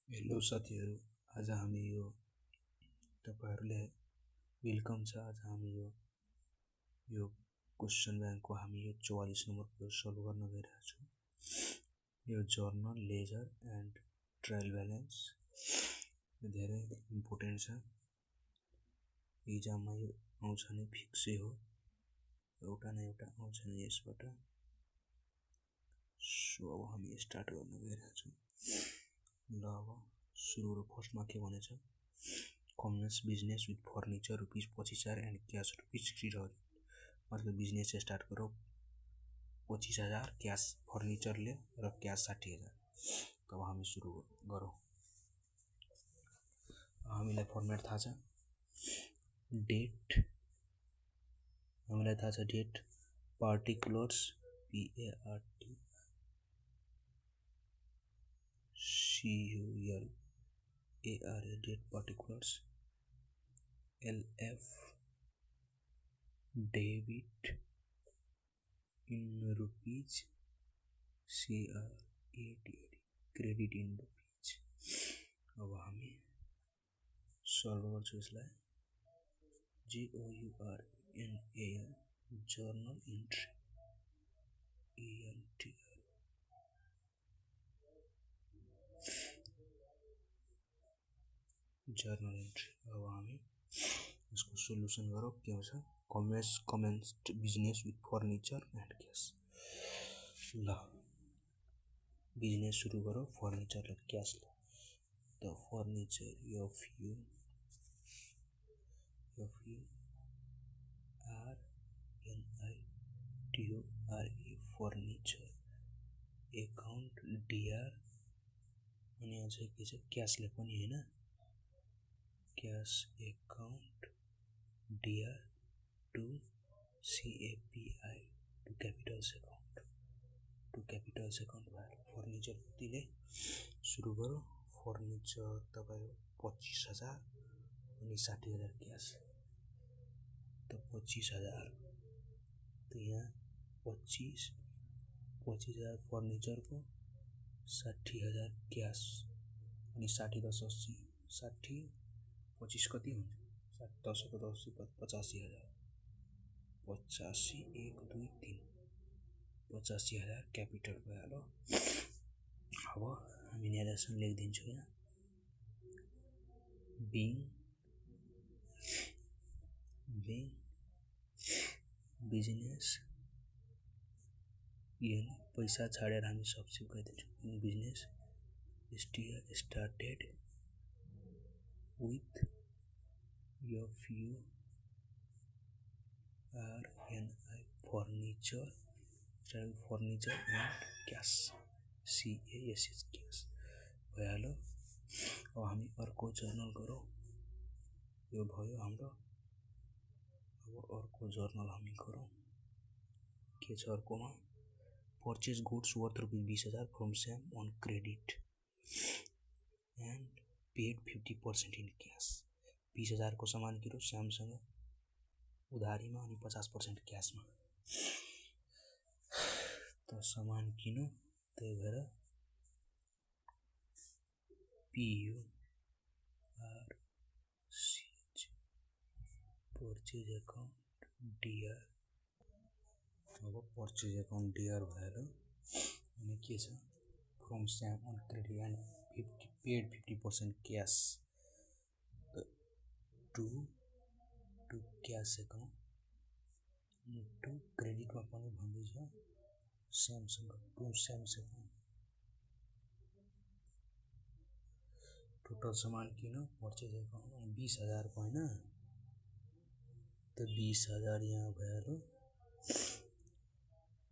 Hello साथीहरू, आज हामी यो तपाईहरुलाई वेलकम छ। आज हामी यो क्वेशन ब्याङ्कको हामी यो 44 नम्बर सल्भ गर्न गइरहेका छौं। यो journal ledger and trial balance यो धेरै इम्पोर्टेन्ट छ। एक्जाममा यो आउँछ नै फिक्सै हो, एउटा न एउटा आउँछ नै यसबाट। सो अब हामी स्टार्ट गर्न गइरहेका छौं। ल अब सुरु र फर्स्टमा के भनेछ, Cummins business with furniture ₹25,000 and cash ₹60,000। मतलब बिजनेस स्टार्ट गरौ 25,000 क्याश फर्निचरले र क्याश 60,000। तब हामी सुरु गरौ। हामीलाई फर्मेट थाहा छ, डेट हामीलाई थाहा छ, date particulars PARTCULAR date particulars, LF debit in rupees, CRAD credit in rupees. अब हामी सल्भ गर्छौं यसलाई। JOURNAL journal entry ENTR journal entry. अब हामी यसको सोल्युसन गरौ। के हुन्छ, commenced business with furniture and cash. ल बिजनेस सुरु गरौ फर्निचर र क्याशले। त furniture FURNITURE furniture account DR अनि अझै के छ, क्याशले पनि हैन, cash account DR to CAPI to capitals account भयो। फर्निचर कतिले सुरु गरौ, फर्निचर तपाईको 25,000 अनि 60,000 क्याश। त 25,000 त यहाँ 25,000 फर्निचरको, 60,000 क्याश अनि 60 10 80 60 25 कति हुन्छ, 10 10 85,000 85 1 2 3 85,000 क्यापिटल भयो। अब हामी नेरेसन लेखिदिन्छौँ यहाँ। बिङ बिजनेस, यानी पैसा छाडेर हामी सब्सिट्युट गरिदिन्छौँ। Business started with FURNI furniture and cash CASH cash भइहाल्यो। अब हामी अर्को जर्नल गरौ। यो भयो हाम्रो। अब अर्को जर्नल हामी गरौ। के छ अर्कोमा, purchase goods worth ₹20,000 from Sam on credit and paid 50% in cash. 20,000 को सामान किन्यो स्यामसँग उधारीमा अनि 50% क्याशमा। त सामान किन्यो, त्यही भएर PURCH परचेज एकाउन्ट DR। अब परचेज एकाउन्ट DR भएर अनि के छ, from Sam on credit and paid 50% cash to cash account to क्रेडिटमा पनि भन्दैछ स्यामसँग टु स्याम्स एकाउन्ट। टोटल सामान किन परचेज एकाउन्ट 20,000 को हैन, त 20,000 यहाँ भइहाल्यो।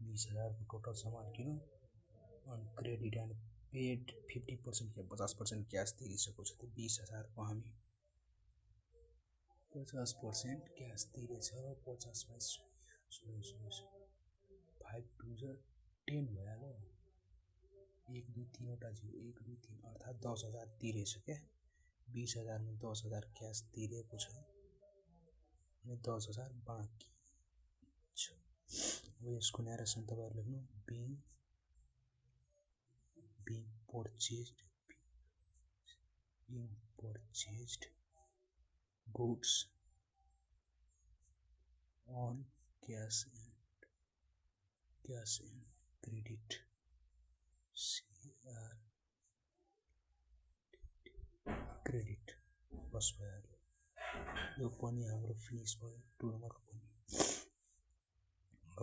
20,000 को टोटल सामान किन अनि क्रेडिट एन्ड पेड 50% 50% क्याश तिरिसकेको छ। त 20,000 को हामी 50% क्याश तिरेछ। 50 5 10 भइहाल्यो। 1 2 3 वटा 0 1 2 3 अर्थात् 10,000 तिरेछ क्या। 20,000 मा 10,000 क्याश तिरेको छ अनि 10,000 बाँकी छ। अब यसको न्यारेसन तपाईहरु लेख्नु। Being purchased being purchased goods on cash and credit CR credit बस भइहाल्यो यो पनि हाम्रो फिनिस भयो 2 नम्बरको पनि।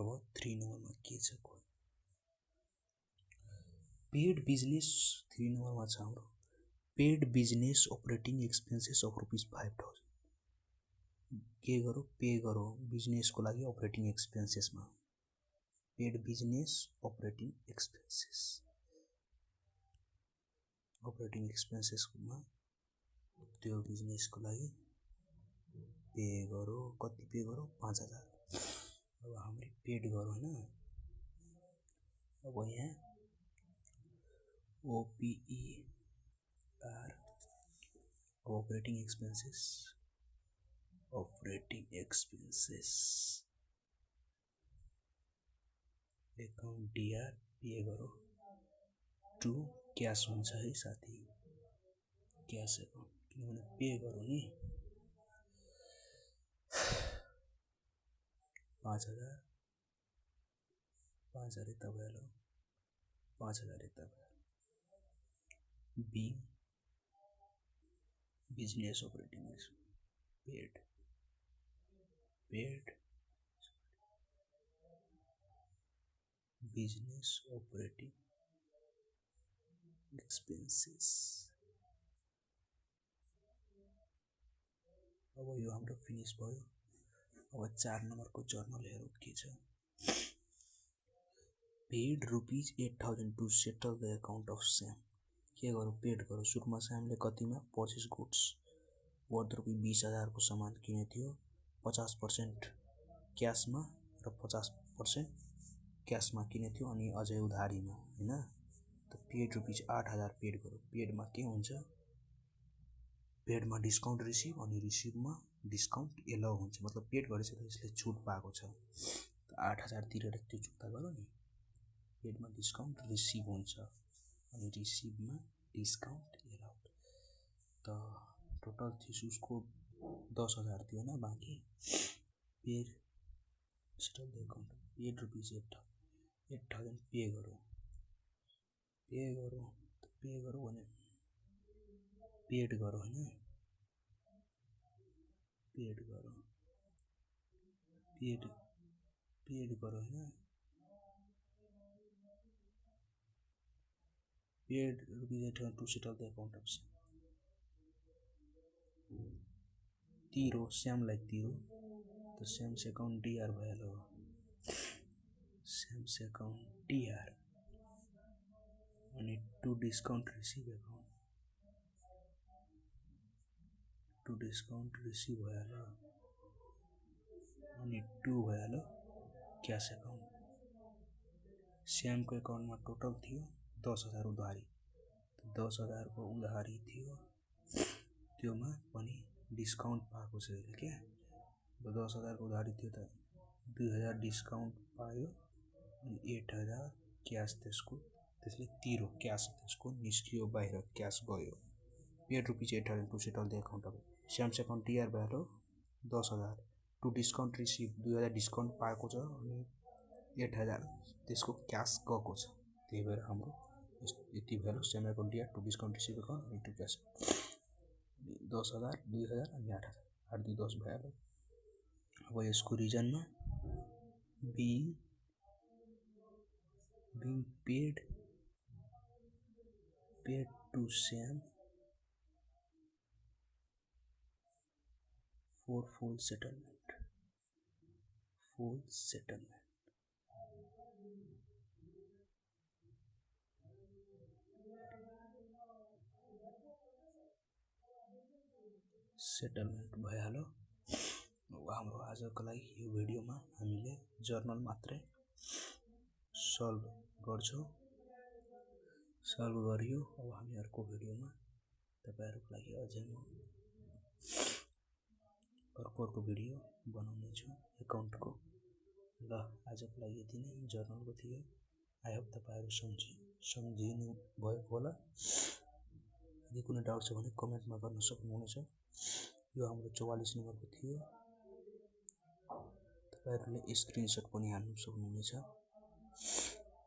अब 3 नम्बरमा के छ पेड बिजनेस 3 नम्बरमा छ हाम्रो paid business operating expenses of ₹5000 के गरौँ पे गरौँ बिजनेसको लागि अपरेटिङ एक्सपेन्सेसमा पेड बिजनेस अपरेटिङ एक्सपेन्सेसमा त्यो बिजनेसको लागि पे गरौँ कति पे गरौँ 5000। अब हामीले पेड गरौँ हैन अब यहाँ OPER operating expenses account DR pay गरौँ टु क्यास हुन्छ है साथी क्यास एकाउन्ट किनभने पे गरौँ नि 5000 यता भइहाल्यो 5000 यता भयो being business operating paid business operating expenses। अब यो हाम्रो फिनिस भयो। अब 4 नम्बरको जर्नल हेरौँ के छ paid ₹8000 to settle the account of Sam के गरौँ पेड गरौँ सुरुमा स्यामले कतिमा पर्चेस गुड्स वर्थ ₹20000 को सामान किने थियो 50% क्यासमा र 50% क्यासमा किने थियो अनि अझै उधारीमा हैन त पेड ₹8000 पेड गरौँ पेडमा के हुन्छ पेडमा डिस्काउन्ट रिसिभ अनि रिसिभमा डिस्काउन्ट एलाउ हुन्छ मतलब पेड गरेछ त यसले छुट पाएको छ त 8000 तिरेर त्यो चुक्ता गरौँ नि पेडमा डिस्काउन्ट रिसिभ हुन्छ अनि रिसिभमा डिस्काउन्ट एलाउड त टोटल थियो उसको 10000 थियो हैन बाँकी paid settle the account paid ₹8000 pay गरौँ भने पेड गरौँ हैन पेड गरौँ हैन paid ₹8000 to settle the account of तिरो स्यामलाई तिरो त स्याम्स एकाउन्ट DR भइहाल्यो स्याम्स एकाउन्ट DR अनि टु डिस्काउन्ट रिसिभ एकाउन्ट भइहाल्यो अनि 2 भइहाल्यो क्यास एकाउन्ट स्यामको एकाउन्टमा टोटल थियो 10000 उधारी 10000 को उधारी थियो त्योमा पनि डिस्काउन्ट पाएको छ यसले के 10000 को उधारी थियो त 2000 डिस्काउन्ट पायो अनि 8000 क्यास त्यसले तिरो क्यास त्यसको निस्कियो बाहिर क्यास गयो paid ₹8000 to settle the account of Shyam's account DR भइहाल्यो 10000 टु डिस्काउन्ट रिसिभ 2000 डिस्काउन्ट पाएको छ अनि 8000 त्यसको क्यास गएको छ त्यही भएर हाम्रो यति value Shyam account DR to discount receive account अनि टु क्यास 10000 2000 अनि 8000 8 2 10 भइहाल्यो। अब यसको रिजनमा being paid to Sam for full settlement भइहाल्यो। हाम्रो आजको लागि यो भिडियोमा हामीले जर्नल मात्रै सल्भ गरियो। अब हामी अर्को भिडियोमा तपाईहरुको लागि अझै म अर्को भिडियो बनाउने छु एकाउन्टको। ल आजको लागि यति नै जर्नलको थियो। आई होप तपाईहरु सम्झिनु भएको होला यदि कुनै डाउट छ भने कमेन्टमा गर्न सक्नुहुनेछ। यो हाम्रो 44 नम्बरको थियो। तपाईँहरूले स्क्रिनसट पनि हाल्नु सक्नुहुनेछ।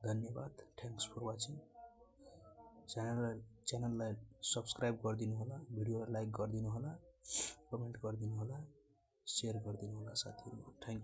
धन्यवाद। Thanks for watching. च्यानललाई सब्सक्राइब गरिदिनु होला, भिडियोलाई लाइक गरिदिनु होला, कमेन्ट गरिदिनु होला, सेयर गरिदिनु होला साथीहरुमा। Thank you.